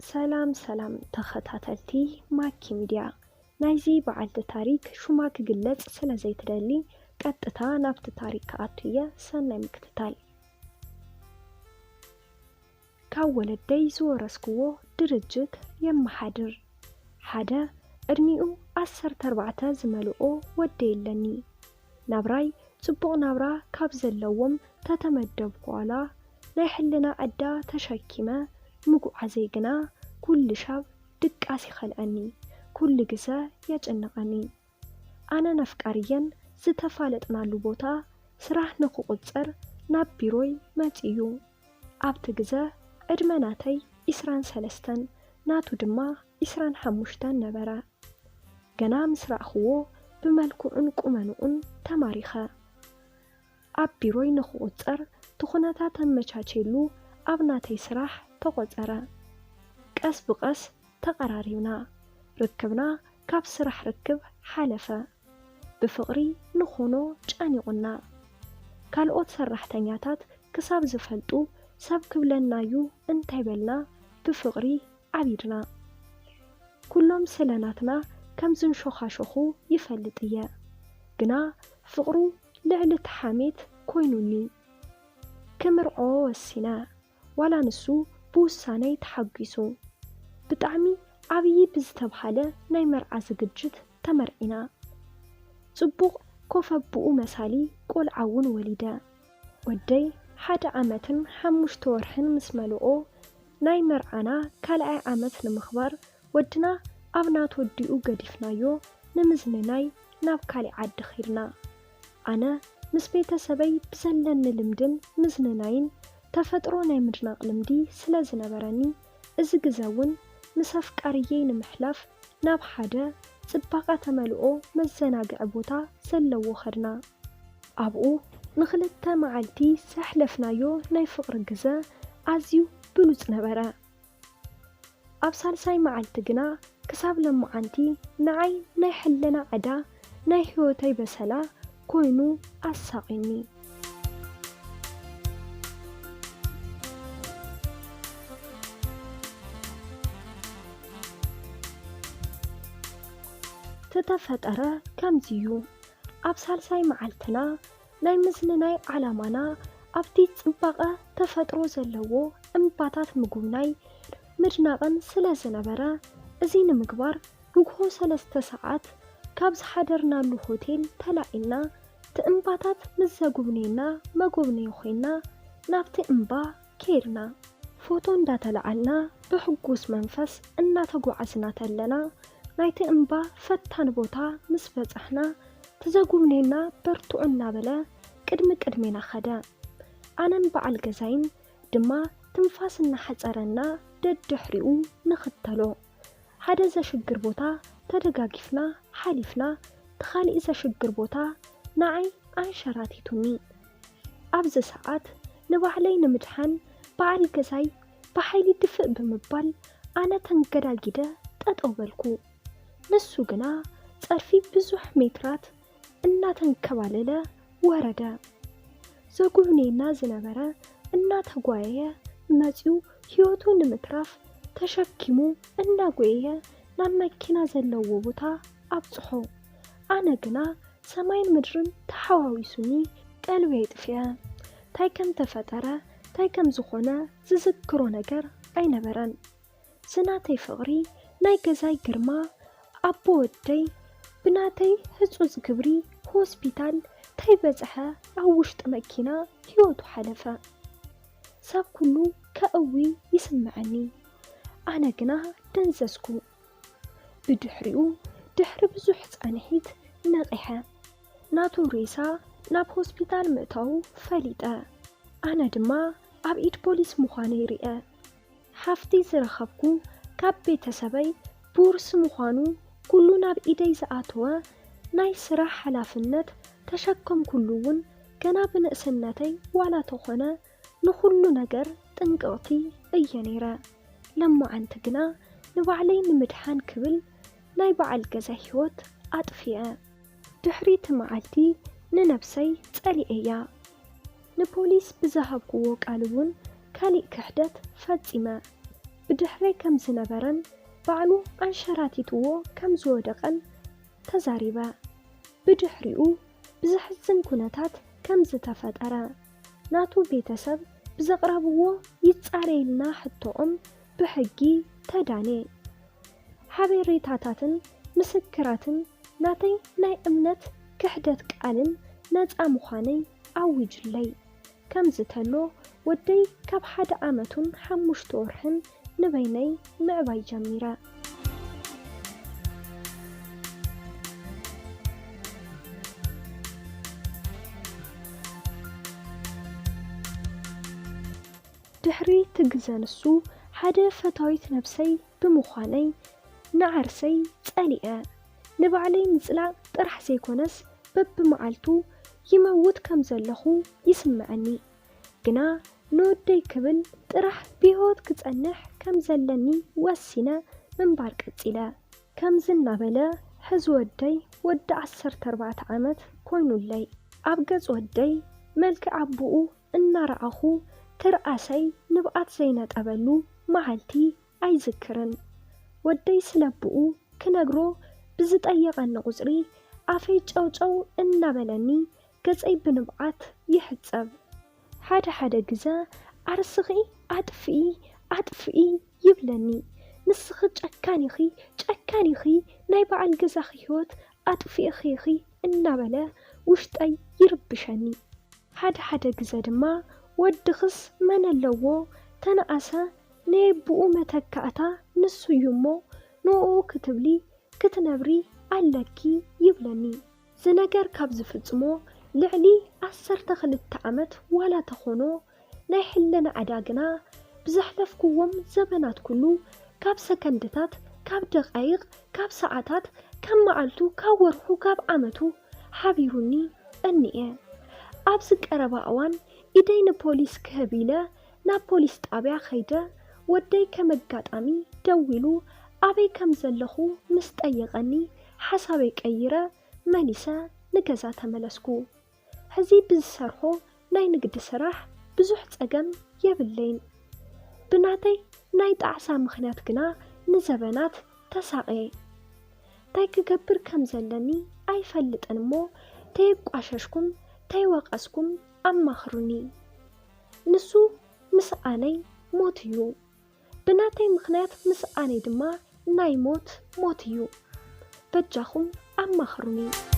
ሰላም ሰላም ተኸታተልቲ ማኪ ሚድያ፣ ናይዚ በዓልቲ ታሪክ ሹማ ክግለጽ ስለ ዘይትደሊ ቀጥታ ናብቲ ታሪክ ክኣቱ እየ። ሰናይ ምክትታል። ካብ ወለደይ ዝወረስክዎ ድርጅት የመሓድር። ሓደ፣ ዕድሚኡ ዓሰርተ ኣርባዕተ ዝመልኦ ወደይ ኣለኒ። ናብራይ ጽቡቕ ናብራ ካብ ዘለዎም ተተመደብኩ ዋላ ናይ ሕልና ዕዳ ተሸኪመ ምጉዓዘይ ግና ኩሉ ሻብ ድቃስ ይኸልኣኒ፣ ኩሉ ግዘ የጨንቐኒ። ኣነን ኣፍቃርየን ዝተፋለጥናሉ ቦታ ስራሕ ንክቑጸር ናብ ቢሮይ መጺኡ። ኣብቲ ግዘ ዕድመ ናተይ ዒስራን ሰለስተን ናቱ ድማ ዒስራን ሓሙሽተን ነበረ። ገና ምስ ረኣኽዎ ብመልክዑን ቁመንኡን ተማሪኸ። ኣብ ቢሮይ ንክቑጸር እቲ ኩነታት ኣመቻችየሉ ኣብ ናተይ ስራሕ ተቖጸረ። ቀስ ብቐስ ተቐራሪብና። ርክብና ካብ ስራሕ ርክብ ሓለፈ። ብፍቕሪ ንኾኖ ጨኒቑና። ካልኦት ሰራሕተኛታት ክሳብ ዝፈልጡ ሰብ ክብለናዩ እንተይበልና ብፍቕሪ ዓቢድና። ኩሎም ስለ ናትና ከም ዝንሾኻሾኹ ይፈልጥ እየ። ግና ፍቕሩ ልዕሊ እቲ ሓሜት ኮይኑኒ። ክምርዖ ወሲነ። ዋላ ንሱ ብውሳነይ ተሓጒሱ። ብጣዕሚ ዓብዪ ብዝተብሃለ ናይ መርዓ ዝግጅት ተመርዒና። ጽቡቕ ኮፍ ኣቦኡ መሳሊ ቆልዓ እውን ወሊደ። ወደይ ሓደ ዓመትን ሓሙሽተ ወርሕን ምስ መልኦ ናይ መርዓና ካልኣይ ዓመት ንምኽባር ወድና ኣብ ናቱ ኣዲኡ ገዲፍናዮ ንምዝንናይ ናብ ካሊእ ዓዲ ኸድና። ኣነ ምስ ቤተሰበይ ብዘለኒ ልምድን ምዝንናይን ተፈጥሮ ናይ ምድናቕ ልምዲ ስለ ዝነበረኒ እዚ ግዘ እውን ምስ ኣፍቃርየይ ንምሕላፍ ናብ ሓደ ጽባቐ ተመልኦ መዘናግዒ ቦታ ዘለዎ ኸድና። ኣብኡ ንኽልተ መዓልቲ ዘሕለፍናዮ ናይ ፍቕሪ ግዘ ኣዝዩ ብሉጽ ነበረ። ኣብ ሳልሳይ መዓልቲ ግና ክሳብ ለመዓንቲ ንዓይ ናይ ሕልና ዕዳ ናይ ህይወተይ በሰላ ኮይኑ ኣሳቒኒ። ተተፈጠረ ከምዚ እዩ። ኣብ ሳልሳይ መዓልትና ናይ ምዝንናይ ዓላማና ኣብቲ ጽባቐ ተፈጥሮ ዘለዎ እምባታት ምጉብናይ ምድናቕን ስለ ዝነበረ፣ እዚ ንምግባር ንግሆ ሰለስተ ሰዓት ካብ ዝሓደርናሉ ሆቴል ተላዒልና፣ እቲ እምባታት ምስ ዘጉብነየና መጎብነዪ ኮይና ናብቲ እምባ ከይድና። ፎቶ እንዳተለዓልና ብሕጉስ መንፈስ እናተጓዓዝና ተለና፣ ናይቲ እምባ ፈታኒ ቦታ ምስ በጻሕና፣ እቲ ዘጉብነየና በርትዑ እናበለ ቅድሚ ቅድሜና ኸደ። ኣነን በዓል ገዛይን ድማ ትንፋስ እናሓጸረና ደድሕሪኡ ንኽተሎ። ሓደ ዘሽግር ቦታ ተደጋጊፍና ሓሊፍና፣ እቲ ኻሊእ ዘሽግር ቦታ ንዓይ ኣንሸራቲቱኒ። ኣብዚ ሰዓት ንባዕለይ ንምድሓን በዓል ገዛይ ብሓይሊ ድፍእ ብምባል ኣነ ተንገዳጊደ ጠጠው በልኩ። ንሱ ግና ጸድፊ ብዙሕ ሜትራት እናተንከባለለ ወረደ። ዘጉብነየና ዝነበረ እናተጓየየ መጺኡ ህይወቱ ንምትራፍ ተሸኪሙ እናጎየየ ናብ መኪና ዘለዎ ቦታ ኣብጽሖ። ኣነ ግና ሰማይን ምድርን ተሓዋዊሱኒ ቀልቢ የጥፍአ። ታይ ከም ተፈጠረ ታይ ከም ዝኾነ ዝዝክሮ ነገር ኣይነበረን። ዝናተይ ፍቕሪ ናይ ገዛይ ግርማ ኣቦ ወደይ ብናተይ ህጹጽ ግብሪ ሆስፒታል ተይበጽሐ ኣብ ውሽጢ መኪና ህይወቱ ሓለፈ። ሰብ ኩሉ ከእዊ ይስምዐኒ፣ ኣነ ግና ደንዘዝኩ። ብድሕሪኡ ድሕሪ ብዙሕ ጻንሒት ነቒሐ። ናቱ ሬሳ ናብ ሆስፒታል ምእታዉ ፈሊጠ። ኣነ ድማ ኣብ ኢድ ፖሊስ ምዃነይ ሪኤ። ሓፍቲ ዝረኸብኩ ካብ ቤተሰበይ ብውርሲ ምዃኑ ኩሉ ናብ ኢደይ ዝኣተወ ናይ ስራሕ ሓላፍነት ተሸከምኩሉ እውን ገና ብንእስነተይ ዋላ ተኾነ ንኹሉ ነገር ጥንቅቕቲ እየ ነይረ። ለማዓንቲ ግና ንባዕለይ ንምድሓን ክብል ናይ በዓል ገዛ ህይወት ኣጥፊኤ። ድሕሪ እቲ መዓልቲ ንነብሰይ ጸሊኤያ። ንፖሊስ ብዝሃብክዎ ቃል እውን ካሊእ ክሕደት ፈጺመ። ብድሕረይ ከም ዝነበረን ባዕሉ ኣንሸራቲትዎ ከም ዝወደቐን ተዛሪበ። ብድሕሪኡ ብዘሕዝን ኩነታት ከም ዝተፈጠረ፣ ናቱ ቤተሰብ ብዘቕረብዎ ይጻረየልና ሕቶኦም ብሕጊ ተዳኔ። ሓበሬታታትን ምስክራትን ናተይ ናይ እምነት ክሕደት ቃልን ነጻ ምዃነይ ኣዊጅለይ። ከምዚ ተሎ ወደይ ካብ ሓደ ዓመቱን ሓሙሽተ ወርሕን ንበይነይ ምዕባይ ጀሚረ። ድሕሪ ትግዘ ንሱ ሓደ ፈታዊት ነብሰይ ብምዃነይ ንዓርሰይ ጸሊኤ። ንባዕለይ ምጽላእ ጥራሕ ዘይኮነስ በብመዓልቱ ይመውት ከም ዘለኹ ይስምዐኒ። ግና ንወደይ ክብል ጥራሕ ብህይወት ክጸንሕ ከም ዘለኒ ወሲነ ምንባር ቀጺለ። ከምዚ እናበለ ሕዚ ወደይ ወዲ ዓሰርተ ኣርባዕተ ዓመት ኮይኑለይ። ኣብ ገጽ ወደይ መልክዕ ኣቦኡ እናረኣኹ ትርኣሰይ ንብኣት ዘይነጠበሉ መዓልቲ ኣይዝክርን። ወደይ ስለ ኣቦኡ ክነግሮ ብዝጠየቐኒ ቁጽሪ ኣፈይ ጨውጨው እናበለኒ ገጸይ ብንብዓት ይሕጸብ። ሓደ ሓደ ግዘ ዓርስኺ ኣጥፍኢ ኣጥፍኢ ይብለኒ። ንስኺ ጨካን ኢኺ ጨካን ኢኺ፣ ናይ በዓል ገዛኺ ህይወት ኣጥፊእኺ ኢኺ እናበለ ውሽጠይ ይርብሸኒ። ሓደ ሓደ ግዘ ድማ ወድኽስ መን ኣለዎ ተነኣሰ ናይ ኣቦኡ መተካእታ ንሱ እዩ እሞ ንኡ ክትብሊ ክትነብሪ ኣለኪ ይብለኒ። ዝነገር ካብ ዝፍጽሞ ልዕሊ ዓሰርተ ክልተ ዓመት ዋላ ተኾኖ ናይ ሕልና ዕዳ ግና ብዘሕለፍክዎም ዘበናት ኩሉ ካብ ሰከንድታት ካብ ደቓይቕ ካብ ሰዓታት ካብ መዓልቱ ካብ ወርሑ ካብ ዓመቱ ሓቢሩኒ እኒኤ። ኣብዚ ቀረባ እዋን ኢደይ ንፖሊስ ክህብ ኢለ ናብ ፖሊስ ጣብያ ከይደ ወደይ ከም ኣጋጣሚ ደዊሉ ኣበይ ከም ዘለኹ ምስ ጠየቐኒ ሓሳበይ ቀይረ መሊሰ ንገዛ ተመለስኩ። ሕዚ ብዝሰርሖ ናይ ንግዲ ስራሕ ብዙሕ ጸገም የብለይን። ብናተይ ናይ ጣዕሳ ምኽንያት ግና ንዘበናት ተሳቕየ። እንታይ ክገብር ከም ዘለኒ ኣይፈልጥን እሞ ተየቋሸሽኩም ተይወቐስኩም ኣማኽሩኒ። ንሱ ምስኣነይ ሞት እዩ። ብናተይ ምኽንያት ምስኣነይ ድማ ናይ ሞት ሞት እዩ። በጃኹም ኣማኽሩኒ።